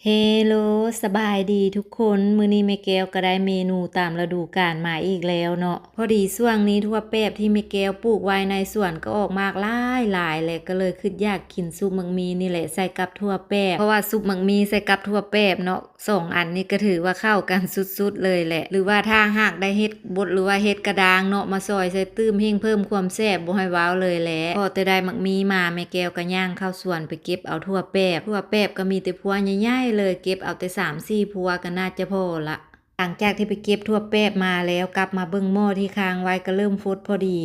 ເຮໂລ ສະບາຍດີທຸກຄົນ, ມື້ນີ້ແມ່ແກ້ວກໍໄດ້ເມນູຕາມລະດູການມາອີກແລ້ວເນາະ. ພໍດີຊ່ວງນີ້ຖົ່ວແປບທີ່ແມ່ແກ້ວປູກໄວ້ໃນສວນກໍອອກໝາກຫຼາຍໆ ແລະ ກໍເລີຍຄິດຢາກກິນຊຸບໝາກມີນີ້ແຫຼະ ໃສ່ກັບຖົ່ວແປບ, ເພາະວ່າຊຸບໝາກມີໃສ່ກັບຖົ່ວແປບເນາະ ສອງອັນນີ້ກໍຖືວ່າເຂົ້າກັນສຸດໆເລີຍແຫຼະ. ຫຼືວ່າຖ້າຫາກໄດ້ເຫັດບົດ ຫຼືວ່າເຫັດກະດ້າງເນາະ ມາຊອຍໃສ່ຕື່ມ ເຮັງເພີ່ມຄວາມແຊບບໍ່ໃຫ້ເວົ້າເລີຍແຫຼະ. ພໍແຕ່ໄດ້ໝາກມີມາ ແມ່ແກ້ວກໍຍ່າງເຂົ້າສວນໄປເກັບເອົາຖົ່ວແປບ. ຖົ່ວແປບກໍມີແຕ່ພົວໃຫຍ່ໆເລີຍ, ເກັບເອົາແຕ່ສາມສີ່ພົວກໍໜ້າຈະພໍລະ. ຫຼັງຈາກທີ່ໄປເກັບຖົ່ວແປບມາແລ້ວ ກັບມາເບິ່ງໝໍ້ທີ່ຄ້າງໄວ້ກໍເລີ່ມຟົດພໍດີ.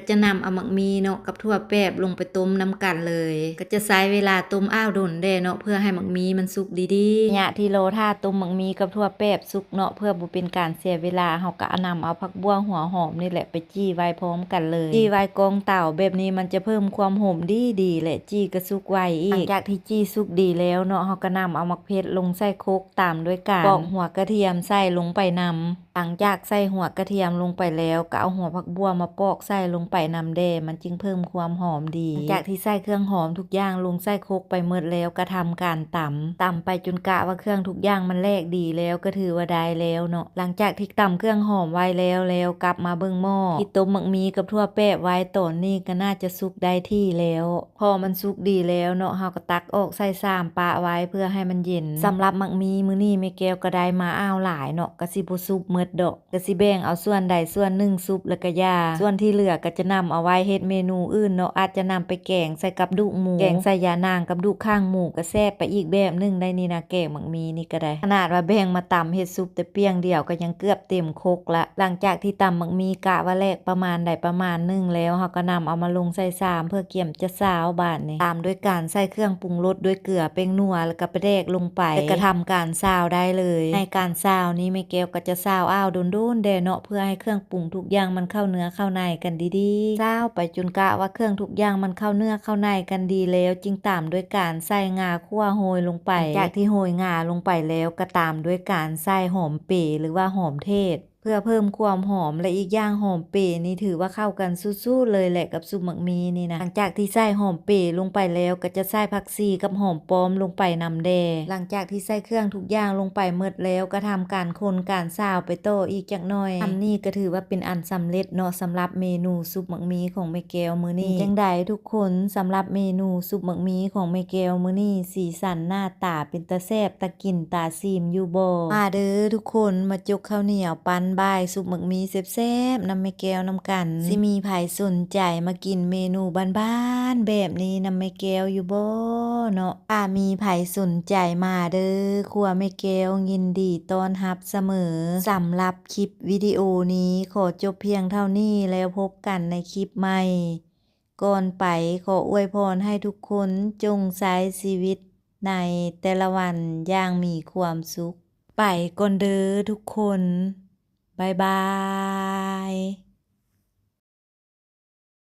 ຈະນຳເອົາໝາກມີເນາະ ກັບຖົ່ວແປບລົງໄປຕົ້ມນຳກັນເລີຍ. ກໍຈະໃຊ້ເວລາຕົ້ມອ້າວດົນແດ່ເນາະ ເພື່ອໃຫ້ໝາກມີມັນສຸກດີໆ. ໄລຍະທີ່ລໍຖ້າຕົ້ມໝາກມີກັບຖົ່ວແປບສຸກເນາະ ເພື່ອບໍ່ເປັນການເສຍເວລາ, ເຮົາກໍນຳເອົາຜັກບົ່ວຫົວຫອມນີ້ແຫຼະໄປຈີ່ໄວ້ພ້ອມກັນເລີຍ. ຈີ່ໄວ້ກ້ອງເຕົາແບບນີ້ມັນຈະເພີ່ມຄວາມຫອມດີໆ ແລະ ຈີ່ກໍສຸກໄວອີກ. ຫຼັງຈາກທີ່ຈີ່ສຸກດີແລ້ວເນາະ ເຮົາກໍນຳເອົາໝາກເຜັດລົງໃສ່ຄົກ ຕາມດ້ວຍການປອກຫົວກະທຽມໃສ່ລົງໄປນຳ. ຫຼັງຈາກໃສ່ຫົວກະທຽມລົງໄປແລ້ວ ກໍເອົາຫົວຜັກບົ່ວມາປອກໃສ່ລົງໄປນຳແດ່ ມັນຈຶ່ງເພີ່ມຄວາມຫອມດີ. ຫຼັງຈາກທີ່ໃສ່ເຄື່ອງຫອມທຸກຢ່າງລົງໃສ່ຄົກໄປໝົດແລ້ວ ກໍທຳການຕຳ, ຕຳໄປຈົນກະວ່າເຄື່ອງທຸກຢ່າງມັນແຫຼກດີແລ້ວ ກໍຖືວ່າໄດ້ແລ້ວເນາະ. ຫຼັງຈາກທີ່ຕຳເຄື່ອງຫອມໄວ້ແລ້ວ ແລ້ວກັບມາເບິ່ງໝໍ້ທີ່ຕົ້ມໝາກມີກັບຖົ່ວແປບໄວ້ຕອນນີ້ ກໍໜ້າຈະສຸກໄດ້ທີ່ແລ້ວ. ພໍມັນສຸກດີແລ້ວເນາະ ເຮົາກໍຕັກອອກໃສ່ຊາມປະໄວ້ເພື່ອໃຫ້ມັນເຢັນ. ສຳລັບໝາກມີມື້ນີ້ແມ່ແກ້ວກໍໄດ້ມາອ້າວຫຼາຍເນາະ ກໍຊິບໍ່ສຸບໝົດດອກ, ກໍຊິແບ່ງເອົາສ່ວນໃດສ່ວນໜຶ່ງສຸບແລ້ວກໍຢ່າ, ສ່ວນທີ່ເຫຼືອກໍຈະນຳເອົາໄວ້ເຮັດເມນູອື່ນເນາະ, ອາດຈະນຳໄປແກງໃສ່ກັບດູກໝູ, ແກງໃສ່ຢານາງກັບດູກຂ້າງໝູ ກໍແຊບໄປອີກແບບໜຶ່ງໄດ໋ນີ້ນະ, ແກງໝາກມີນີ້ກໍໄດ້. ຂະໜາດວ່າແບ່ງມາຕຳເຮັດຊຸບແຕ່ປ່ຽງດຽວ ກໍຍັງເກືອບເຕັມຄົກລະ. ຫຼັງຈາກທີ່ຕຳໝາກມີກະວ່າແຫຼກປະມານໃດປະມານໜຶ່ງແລ້ວ ເຮົາກໍນຳເອົາມາລົງໃສ່ຊາມເພື່ອກຽມຈະຊາວບາດນີ້, ຕາມດ້ວຍການໃສ່ເຄື່ອງປຸງລົດດ້ວຍເກືອ, ແປ້ງນົວ ແລ້ວກໍປາແດກລົງໄປ ແລ້ວກໍທຳການຊາວໄດ້ເລີຍ. ໃນການຊາວນີ້ແມ່ແກ້ວກໍຈະຊາວອ້າວດົນໆແດ່ເນາະ ເພື່ອໃຫ້ເຄື່ອງປຸງທຸກຢ່າງມັນເຂົ້າເນື້ອເຂົ້າໃນກັນດີໆ. ຊາວໄປຈົນກະວ່າເຄື່ອງທຸກຢ່າງມັນເຂົ້າເນື້ອເຂົ້າໃນກັນດີແລ້ວ ຈຶ່ງຕາມດ້ວຍການໃສ່ງາຂົ້ວໂຮຍລົງໄປ. ຫຼັງຈາກທີ່ໂຮຍງາລົງໄປແລ້ວ ກໍຕາມດ້ວຍການໃສ່ຫອມເປ ຫຼືວ່າຫອມເທດ ເພື່ອເພີ່ມຄວາມຫອມ ແລະ ອີກຢ່າງຫອມເປນີ້ຖືວ່າເຂົ້າກັນສຸດໆເລີຍແຫຼະກັບຊຸບໝາກມີນີ້ນະ. ຫຼັງຈາກທີ່ໃສ່ຫອມເປລົງໄປແລ້ວ ກໍຈະໃສ່ຜັກຊີກັບຫອມປ້ອມລົງໄປນຳແດ່. ຫຼັງຈາກທີ່ໃສ່ເຄື່ອງທຸກຢ່າງລົງໄປໝົດແລ້ວ ກໍທຳການຄົນການຊາວໄປຕໍ່ອີກຈັກໜ້ອຍ. ສ່ຳນີ້ກໍຖືວ່າເປັນອັນສຳເລັດເນາະ ສຳລັບເມນູຊຸບໝາກມີຂອງແມ່ແກ້ວມື້ນີ້. ເປັນຈັ່ງໃດທຸກຄົນ ສຳລັບເມນູຊຸບໝາກມີຂອງແມ່ແກ້ວມື້ນີ້ ສີສັນໜ້າຕາເປັນຕາແຊບ ຕາກິນຕາຊີມຢູ່ບໍ່? ມາເດີທຸກຄົນ ມາຈົກເຂົ້າໜຽວປັ້ນບ່າຍຊຸບໝາກມີແຊບໆນຳແມ່ແກ້ວນຳກັນ. ຊິມີໃຜສົນໃຈມາກິນເມນູບ້ານໆແບບນີ້ນຳແມ່ແກ້ວຢູ່ບໍ່ເນາະ? ຖ້າມີໃຜສົນໃຈມາເດີ, ຄົວແມ່ແກ້ວຍິນດີຕ້ອນຮັບສະເໝີ. ສຳລັບຄລິບວິດີໂອນີ້ຂໍຈົບພຽງເທົ່ານີ້ ແລ້ວພົບກັນໃນຄລິບໃໝ່. ກ່ອນໄປຂໍອວຍພອນໃຫ້ທຸກຄົນຈົ່ງໃຊ້ຊີວິດໃນແຕ່ລະວັນຢ່າງມີຄວາມສຸກ. ໄປກ່ອນເດີທຸກຄົນ. ບາຍບາຍ.